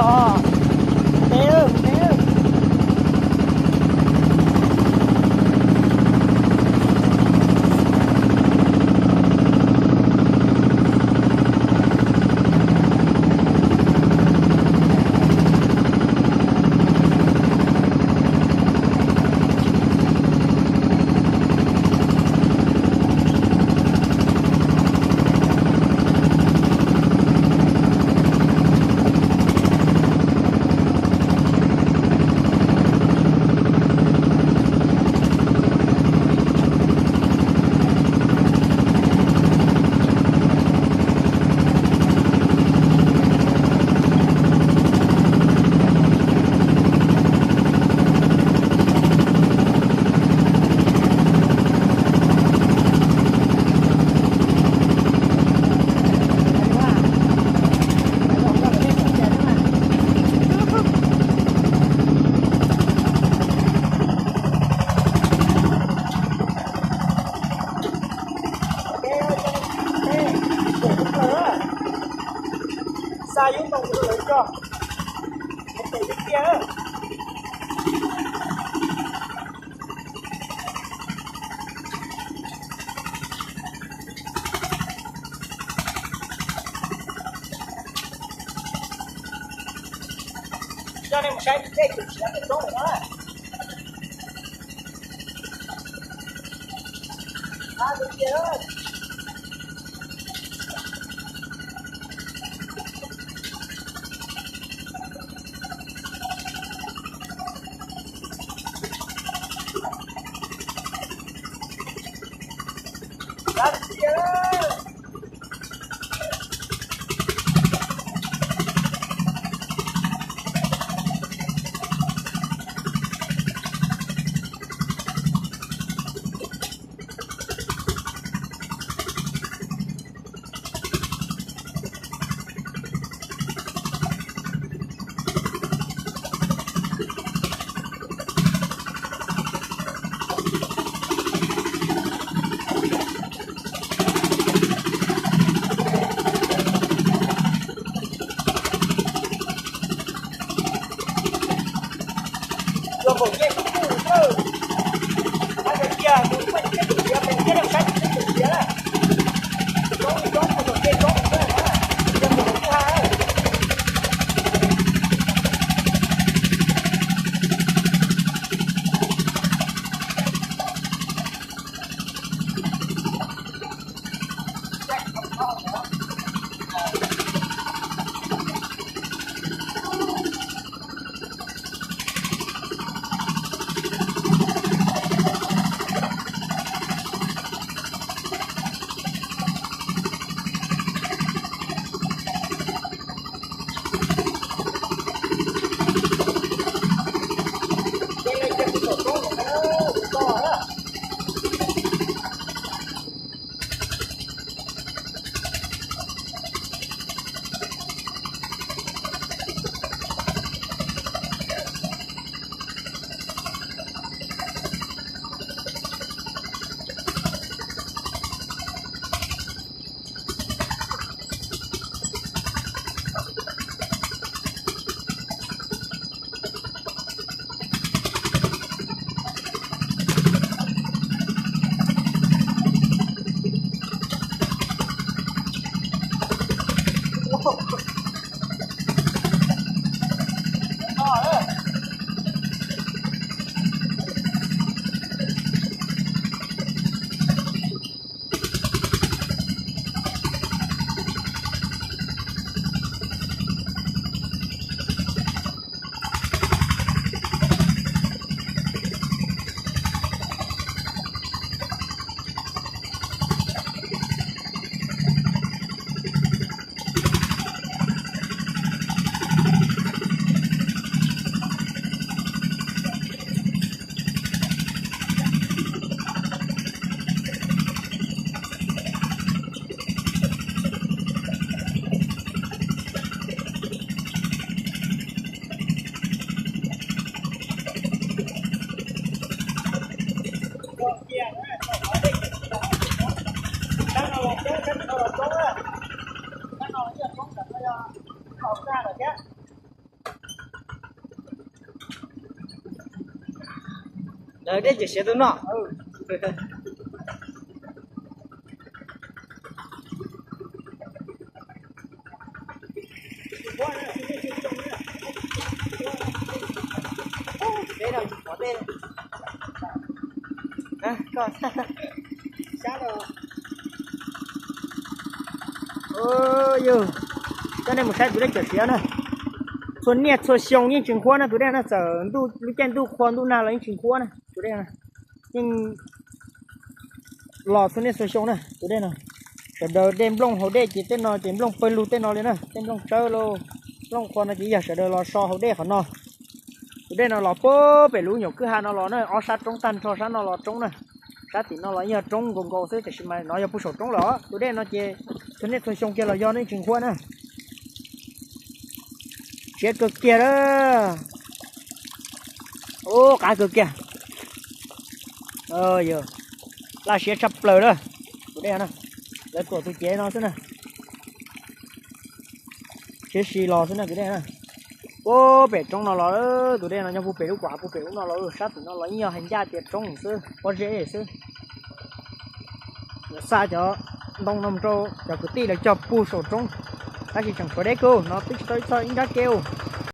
Os, mus teb, mus teb. Xa yub moo rau lawv tso, es tes yub tiag. Coj nej mus saib dej kwv tsis dej roob lawm na. Dej ces siav tus no. Yog, coj nej mus saib tus dej cawm siav na. Txhua niaj txhua xyoo yeej tsis nqhuab na tus dej no, txawm lub caij ntuj qhua ntuj nag los yeej tsis nqhuab na tus dej no. Yeej los txhua niaj txhua xyoo na tus dej no. Sawv daws de nplooj haus dej ces tej no ces nplooj pawg lug tej no li na, tej nplooj tsawb los nplooj qhua no ces yog sawv daws los so haus dej qhov no. Tus dej no los puag pem lub nyuam kwj ha no los na, ob sab roob tag nrho, sab no los roob na, sab tim no los yog roob nkaus nkaus xwb, tiam sis mas no yog puag saum roob lawm. Tus dej no ces txhua niaj txhua xyoo kiag los yog nej tsis nqhuab na. Siav kawg kiag a. Ub, qab kawg kiag. Yog, laj siab tshaj plaws lawm tus dej no. Lawv tuam tus cev no xwb na. Siav si los xwb na tus dej na. Puag pem roob no los, tus dej no nyob puag pem lub kuam puag pem lub no los, sab tim no los yeej yog hais ncaj tias roob xwb, pob zeb xwb. Xa cov ntoo no mus rau cov kwv tij lawv cog puag saum roob, tab sis tseem tshuav deb kawg no, twb tsis tau ib txoj ib nrab ke ub.